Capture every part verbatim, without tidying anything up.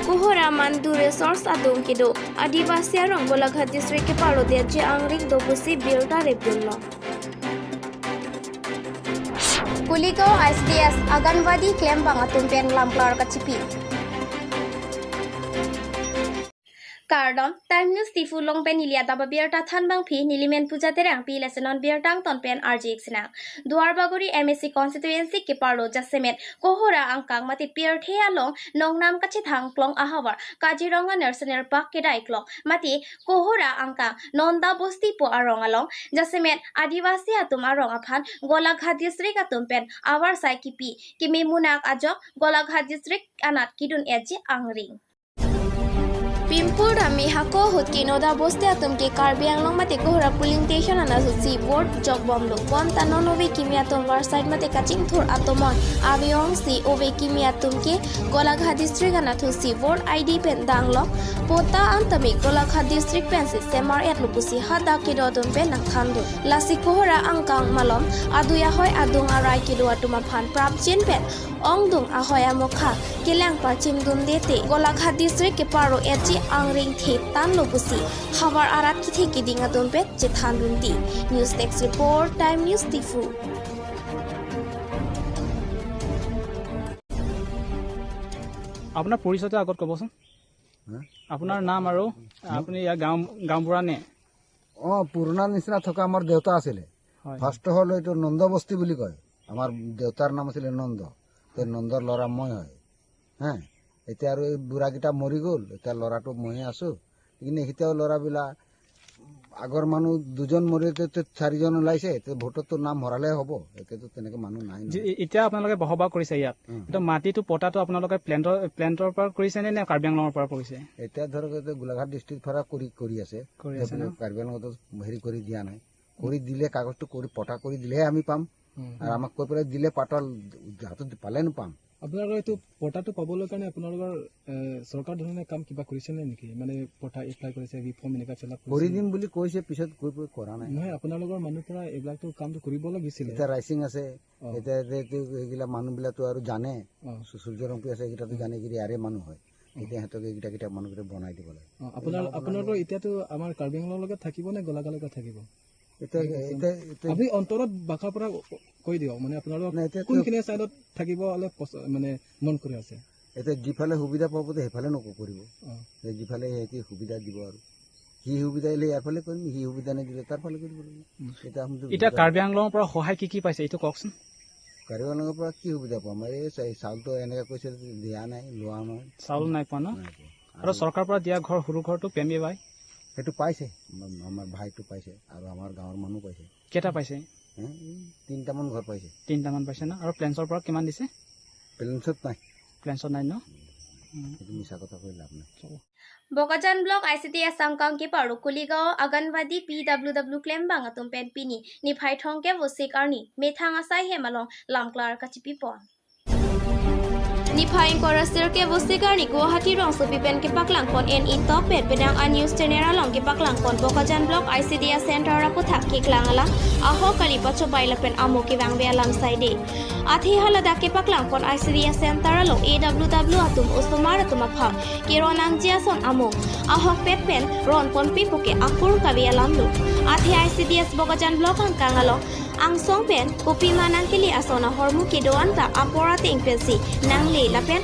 Kohora Mandu Resource adung kedo Adivasi arong Golaghat District keparlo detji angring do pusi birta repdunlo. Kuligaon I C D S Anganwadi klembang atum pen lamklar kachipi. Kardom, Time News Diphu along pen neli adap abirta thanbangpi, neli men Puja Terangpi, lason non birta angton pen arju-ik sinang. Duarbagori M A C constituency keparlo jasemet Kohora angkang mate pirthe along nongnam kachethang klong ahavar Kaziranga National Park kedai klong mate Kohora angkang Nonda Bosti pu arong along jasemet Adivasi atum arong aphan Golaghat District atum pen avarsai kipi keme munak ajok Golaghat District anat kedun-etji angring. Pimpur dam me hako ahut ke Nonda Bosti atum ke Karbi Anglong mate Kohora polling station anatthu si vote jokbomlo. Bonta non ove kimi atum varsai mate kachingthur atomon ave ongsi ove kimi atum ke Golaghat District anatthu si vote I D pen danglok. Patta an tame Golaghat District pensi semar-etlo pusi hadak kedo atum pen nangthandun. Lasi Kohora angkang malom adui ahoi adung arai kedo atum aphan prapjin pen ongdung ahoi amokha kelang pachimdunde te Golaghat District keparlo-etji angring the tanlo pusi havar arat kethe keding atum pen chethandunde. News Desk Report, Time News Diphu. আপোনাৰ পৰিচয়টো আগত ক'বচোন। হা? আপোনাৰ নাম আৰু আপুনি ইয়াৰ গাঁও, গাঁওবুঢ়া নে? অ, পুৰণা নিচিনা থকা আমাৰ দেউতা আছিলে। হয়। ফাৰ্ষ্ট হ'ল এইটো নন্দ বস্তি বুলি কয়, আমাৰ দেউতাৰ নাম আছিলে নন্দ। তে নন্দৰ ল'ৰা মই হয়। হা, এতিয়া আৰু এই বুঢ়াকেইটা মৰি গ'ল, এতিয়া ল'ৰাটো ময়ে আছো। কিন্তু এতিয়াও ল'ৰাবিলাক আগৰ মানুহ দুজন মৰিলে তো চাৰিজন ওলাইছে, তে ভোটততো নাম হৰালে হ'ব। এতিয়াতো তেনেকে মানুহ নাই ন। যে এ-, এতিয়া আপোনালোকে বসবাস কৰিছে ইয়াত, উম। এতিয়া মাটিটো পটাটো আপোনালোকে প্লেণ্টৰ, প্লেণ্টৰ পৰা কৰিছে নে, নে কাৰ্বি আংলঙৰ পৰা কৰিছে? এতিয়া ধৰক, এতিয়া গোলাঘাট ডিষ্ট্ৰিক্ট পৰা কৰি, কৰি আছে। কৰি আছে ন? কাৰ্বি আংলঙতো হেৰি কৰি দিয়া নাই। কৰি দিলে, কাগজটো কৰি, পটা কৰি দিলেহে আমি পাম। উম। আৰু আমাক কৈ পেলাই দিলে পটা হাতত পালে নো পাম। আপোনালোকৰ এইটো পটাটো পাবলৈ কাৰণে আপোনালোকৰ, এ, চৰকাৰ ধৰণে কাম কিবা কৰিছে নে নেকি? মানে পটা এপ্লাই কৰিছে, বি ফৰ্ম এনেকুৱা ফিল আপ কৰিছে কৰি নে? দিম বুলি কৈছে, পিছত গৈ গৈ কৰা নাই। নহয়, আপোনালোকৰ মানুহ পৰা এইবিলাকতো কামটো কৰিব লাগিছিলে। এতিয়া ৰাইচিং আছে, অ। এতিয়া যে এইটো এইগিলা মানুহবিলাকতো আৰু জানে, অ। সু-, সূৰ্য ৰংপি আছে, এইকেইটাতো উম। জানে কি ইয়াৰে মানুহ হয়। উম। এতিয়া সিহঁতক এইকেইটা, কেইটা মানুহকেইটা বনাই দিব লাগে। অ, আপোনাৰ, আপোনালোকৰ এতিয়াতো আমাৰ কাৰ্বি আংলঙৰ লগত থাকিব নে গোলাঘাটলৈকে থাকিব? এতিয়া, এতিয়া, এতিয়া আপুনি অন্তৰত ভাষা পৰা কৈ দিয়ক, মানে আপোনালোকৰ নাই, এতিয়া কোনখিনি চাইডত থাকিব অলপ পচ-, মানে মন কৰি আছে? এতিয়া যিফালে সুবিধা পাব, তে সেইফালে নকৰিব। অ। এই যিফালে সিহঁতি সুবিধা দিব আৰু। সি সুবিধা আহিলে ইয়াৰ ফালে কৰিম, সি সুবিধা নিদিলে তাৰ ফালে কৰিব লাগিব। উম। এতিয়া আহোঁতে এতিয়া সুবিধা কাৰ্বি আংলঙৰ পৰা সহায় কি কি পাইছে, এইটো কওকচোন। কাৰ্বি আংলঙৰ পৰা কি সুবিধা পাম? এই চা-, চাউলটো এনেকে কৈছে, দিয়া নাই, লোৱা নাই। চাউল নাই পোৱা ন? নাই পোৱা। আৰু আৰু চৰকাৰৰ পৰা দিয়া ঘৰ, সৰু ঘৰটো, পি এম এ ৱাই? সেইটো পাইছে, আমাৰ, আমাৰ ভাইটো পাইছে আৰু আমাৰ গাঁৱৰ মানুহ পাইছে। কেইটা পাইছে? হে, এই তিনিটামান ঘৰ পাইছে। তিনিটামান পাইছে ন? আৰু প্লেণ্টছৰ পৰা কিমান দিছে? প্লেণ্টছত নাই। প্লেণ্টছত নাই ন? উম। সেইটো মিছা কথা কৈ লাভ নাই। Bokajan Block I C D S angkang keparlo Kuligaon Anganwadi P W W klembang atum pen pini niphai thomkep vosik arni methang asai hem along lamklar kachipipon. Niphai ingkoi ra sirkep vosik arni Guwahati rongsopi pen kepaklangpon N E Tok pen penang a-news channel along kepaklangpon Bokajan Block I C D S center aputhak keklang alam ahok kali pachobai lapen amo kevangve alam saide. Athe haladak kepaklangpon I C D S center along A W W atum osomar atum aphan keron nangji ason amo ahokpet pen ronponpi puke akur kave alamlo. Athe I C D S Bokajan Block angkang along angsong pen kopima nangkele ason ahormu kedo-an ta apor ateng pensi nangle lapen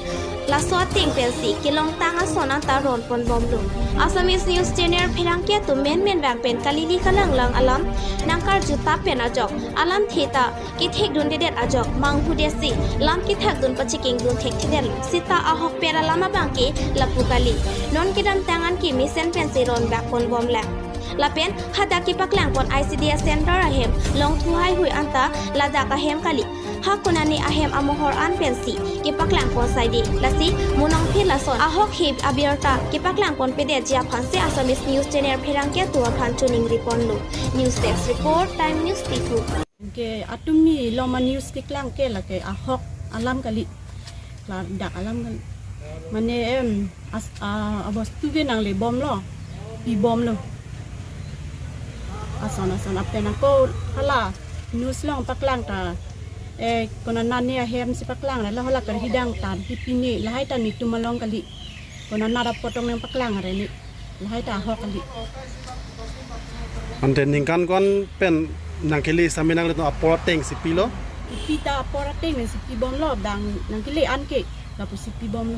laso ateng pensi kelongtang ason anta ronponbomlo. Assamese news channel pherangke atum menmen vang pen kalili kalanglang alam nangkarjutap pen ajok alamthe ta kethekdundedet ajok manghudetsi lam kethakdun pachekengdun thekthedetlo. Seta ahokpet alam abangke lapu kali. Non kedamtang an ke mesen pensi ronbakponbomlang. Lapen hadak kepaklangpon I C D S center ahem longthu haihui anta ladak ahem kali. Ha konane ahem amohor an pensi kepaklangpon saide. Lasi monongphir lason ahokhe abirta kepaklangponpedetji aphansi Assamese news channel pherangke atum aphan choningriponlo. News Desk Report, Time News Diphu. Ke atum ni loma news keklang ke lake ahok alam kali. Ladak alam kali. Mane em as, a, abostu ke nanglebomlo. Pibomlo. Ason ason apen ako hala news along paklang ta. Eh, konane ahemsi paklang la hala karhidang ta hipine lahai ta netum along kali. Konat apor tong nangpaklang arni. Lahai ta ahok kali. Ante ningkan ko-an pen nangkele sami nanglitum apor ateng si pilo? Ipi ta apor ateng si pibomlo, dang nangkele an ke, lapu si pibomlo.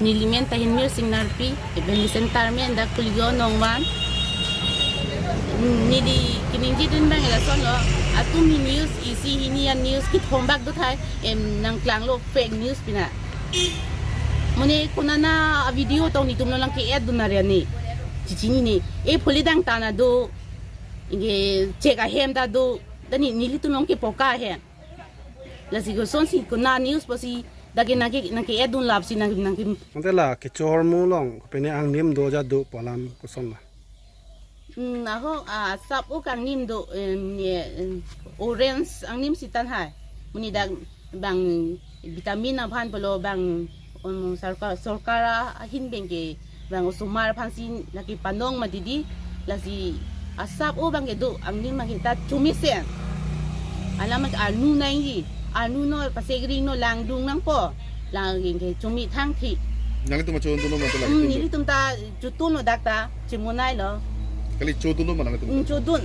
Neli men ta Hinmir Sing Narpi, Ebenezer Tarmen, dak Kuligaon Nongvan. Neli keningjidun abang lasonlo, atum hi news isi hini an news kethom bak do tahai, em nangklanglo fake news pina. Mane konat a-video tong netum lo lang ke-et dun arni. Chichinine. E phuli dang ta na do. Inge chek ahem ta do. Dani nelitum long ke poka ahem. Lasi kosonsi konat news pusi dak ke nangke nangke-et dun lapsi nang nangke. Ante la kecho ahormu along pene angnim do ja do pu alam koson la? Hmm, ahok, ah, asap ok angnim do, em, ne, em, orange angnim si tan hai. Mane dak bang vitamin aphan pulo bang, um, sorkar, sorkar ahin abang ke bang osomar aphan si nangkepanong ma didi, lasi asap ok abang ke do angnim abang ke ta chomesen. Alam abang arnu nangji, arnu no pasegri no langdung nangpo, lang abang ke chomethang thi. Nanglitum ma chodunlo ma ta la? Hmm, nelitum ta chodunlo dak ta, chemonailo. Kali chodunlo ma nanglitum? Hmm, chodun.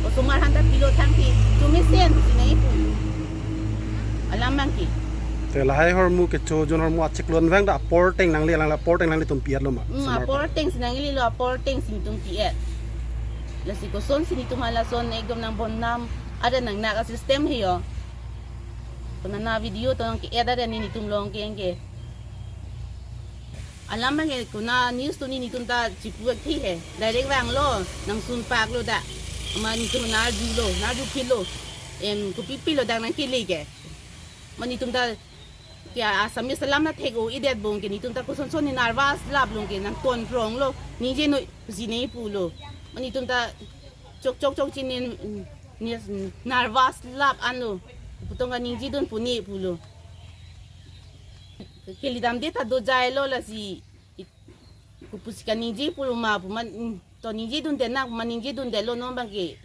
Osomar aphan ta pilo thang thi. Chomesen si nangkipu. Alam abang ke. Te lahai ahormu kecho jun ahormu achiklo an vang ta apor ateng nangle lang la apor ateng nanglitum pi-etlo ma? Hmm, osomar apor ateng si nanglelo, apor ateng si netum pi-et. Lasi kosonsi netum halason ekdom nang bonnam ada nangnak a-system he yo. Konat a-video tong ke-et arni netum long ke anke. Alam abang ke konat news tuni netum ta chipu akthi he. Direct vanglo, nangsun paklo dak. Ama netum nang-arjulo, nang-arju phitlo. Em, kopi pilo dak nangkele ke. Ma netum ta kya Assamese alam nangthek-o-edet abang ke netum ta kosonson ne nervous lap long ke nangton pronglo. Ningje noi pusi nangkipulo. Ma netum ta chok chok chok chini ne nervous lap anlo. Pu tong kaningjidun pu ne pulo. Kele damde ta do jailo lasi. Kopusi kaningje pulo ma pu man, mm, to ningjedunde nang ma ningjedundelo non abang ke.